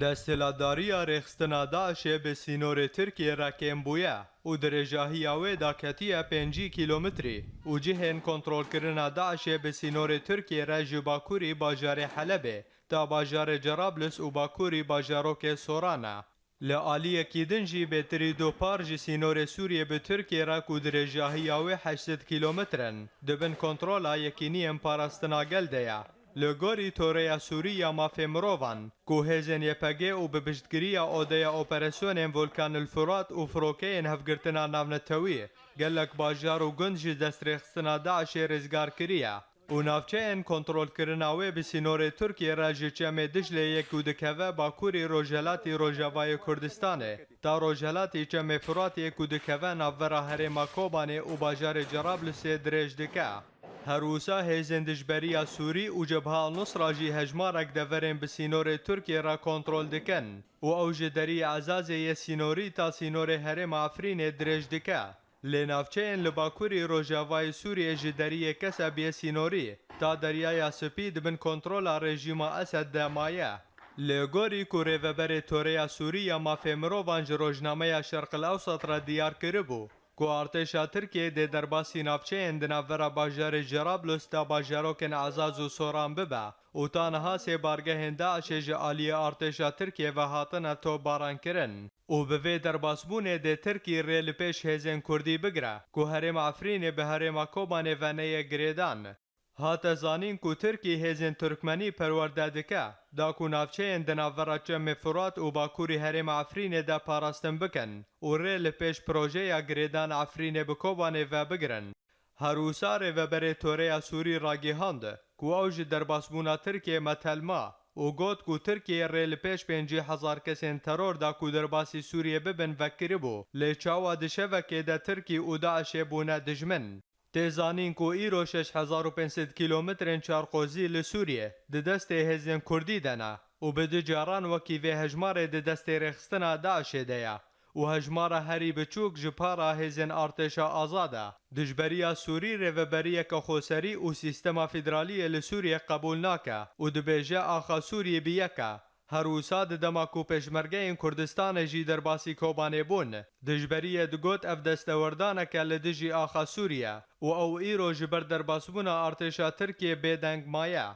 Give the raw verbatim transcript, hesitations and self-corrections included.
Desthilatdariya rêxistina DAIŞê bi sînorê Tirkiyê re kêm bûye û dirêjahiya wê daketiye pêncî kîlometrî û cihên kontrolkirina DAIŞê bi sînorê Tirkiyê re ji bakurî bajarê Helebê ta bajarê Cerablus û bakurî bajarokê Soran e. Li aliyekî din jî bêtirî du par ji sînorê Sûriyê bi Tirkiyê re ku dirêjahiya wê heşt sed kîlometr in, di bin kontrola yekîniyên parastina gel de ye. Li gorî Toreya Sûrî ya Mafê Mirovan, ku hêzên Y P G û bi piştgiriya Odeya Operasyonên Volkan el Furat û firokeyên hevgirtina navnetewî, gelek bajar û gund ji dest rêxistina DAIŞê rizgar kiriye û navçeyên kontrolkirina wê bi sînorê Tirkiyê re ji Çemê Dicleyê ku dikeve bakurî rojhelatî rojavayê Kurdistanê, ta rojhelatî Çemê Furatê ku dikeve navbera herêma Kobanê û bajarê Cerablusê dirêj dike. Her wisa hêzên dijberiya Sûrî û Cebha al-Nusra jî hejmarek deverên bi sînorê Tirkiyê re kontrol dikin û ew ji deriyê Ezazê yê sînorî ta sînorê herêma Efrînê dirêj dike. Lê navçeyên li bakurî rojavayê Sûriyê ji deriyê Keseb yê sînorî ta Deryaya Spî di bin kontrola rejîma Esed de maye. Li gorî ku rêveberê Toreya Sûrî ya Mafê Mirovan ji rojnameya Şerq el Ewsat re diyar kiribû, ku artêşa Tirkiyê dê derbasî navçeyên di navbera bajarê Cerablus da bajarokên Ezaz û Soran bibe û ta niha sê bargehên DAIŞê ji aliyê artêşa Tirkiyê ve hatine topbarankirin û bi vê derbasbûnê dê Tirkî rê li pêş hêzên Kurdî bigire ku herêma Efrînê bi herêma Kobanê ve neyê girêdan. Hate zanîn ku Tirkî hêzên Turkmenî perwerde dike, da ku navçeyên di navbera Çemê Furat û bakurî herêma Efrînê de parastin bikin û rê li pêş projeya girêdan Efrînê bi Kobanê vebigirin. Her wisa rêveberê Toreya Sûrî ragihand ku ew ji derbasbûna Tirkiyê metel ma û got ku Tirkiye rê li pêş pêncî hezar kesên teror da ku derbasî Sûriyê bibin vekiribû, lê çawa di şevekê de Tirkî û DAIŞê bûne dijmin. Tê zanîn ku îro şeş hezar û pênc sed kîlometrên çarqozî li Sûriyê di destê hêzên Kurdî de ne û bi du caran wekî vê hejmarê di destê rêxistina DAIŞê de ye û hejmara herî biçûk ji para hêzên artêşa azad e. Dijberiya Sûrî rêveberiyeke xweserî û sîstema federaliyê li Sûriyê qebûl nake û dibêje axa Sûriyê bi yek e. Her wisa di dema ku pêşmergeyên Kurdistanê jî derbasî Kobanê bûn, dijberiyê digot ev destewerdaneke li dijî axa Sûrî ye û ew îro ji ber derbasbûna artêşa Tirkiyê bêdeng maye.